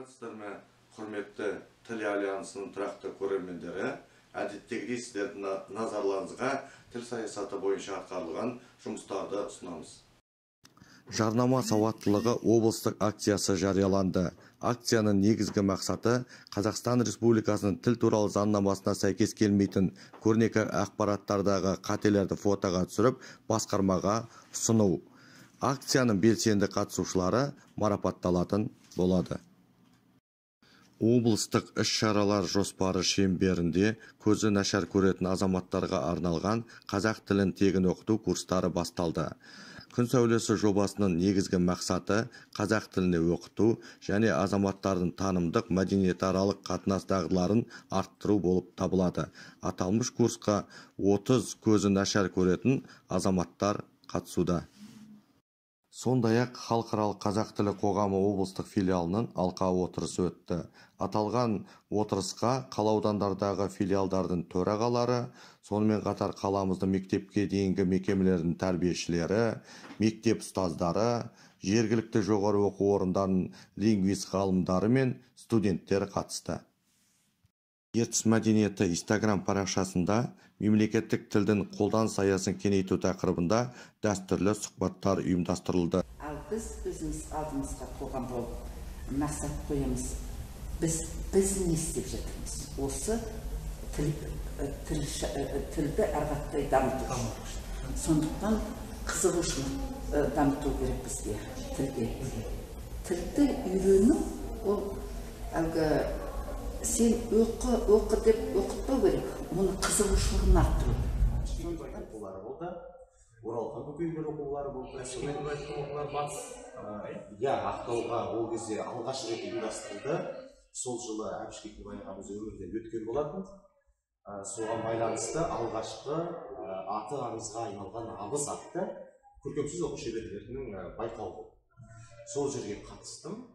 Сәлеметсіздер ме, құрметті Тіл альянсының тұрақты көрермендері? Әдеттегідей сіздердің назарларыңызға тіл саясаты бойынша атқарылған жұмыстарды ұсынамыз. Жарнама сауаттылығы облыстық акциясы жарияланды. Акцияның негізгі мақсаты Қазақстан Республикасының тіл туралы заңнамасына сәйкес келмейтін көрнекі ақпараттардағы қателерді фотоға түсіріп, басқармаға ұсыну. Акцияның белсенді қатысушылары марапатталатын болады. Облыстық іс-шаралар жоспары шеңберінде көзі нашар көретін азаматтарға арналған қазақ тілін тегін оқыту курстары басталды. Күн сәулесі жобасының негізгі мақсаты қазақ тіліне оқыту және азаматтардың танымдық мәдениетаралық қатынас дағдыларын арттыру болып табылады. Аталмыш курсқа 30 көзі нашар көретін азаматтар қатысуда. Сондай-ақ Халықаралық қазақ тілі қоғамы облыстық филиалының алқа отырысы өтті. Аталған отырысқа қала аудандардағы филиалдардың төрағалары, сонымен қатар қаламыздың мектепке дейінгі мекемелердің тәрбиешілері, мектеп ұстаздары, жергілікті жоғары оқу орындарының лингвист ғалымдары мен студенттері қатысты. Ертіс мәдениеті Инстаграм парақшасында мемлекеттік тілдің қолданыс аясын кеңейту тақырыбында дәстүрлі сұхбаттар ұйымдастырылды. Ал біз өзіміз алдымызға қоғам болып мақсат қоямыз. Біз не істеп жатырмыз? Осы тілді әрі қаратай дамыту. Сондықтан қызығушылық дамыту керек бізге тілге. Тілді үйрену ол әлгі сен оқы, оқы деп оқытпау керек, оның қызығушылығын арттыру. Оқулары болды, Оралхан Бөкейдің оқулары болды. Батыс. Иә, Ақтауға ол кезде алғаш рет ұйымдастырылды. Сол жылы Әбіш Кекілбай ағамыз өмірден өткен болатын. Соған байланысты алғашқы аты аңызға айналған Абыз атты көркем сөз оқу шеберлерінің байқауы болды. Сол жерге қатыстым.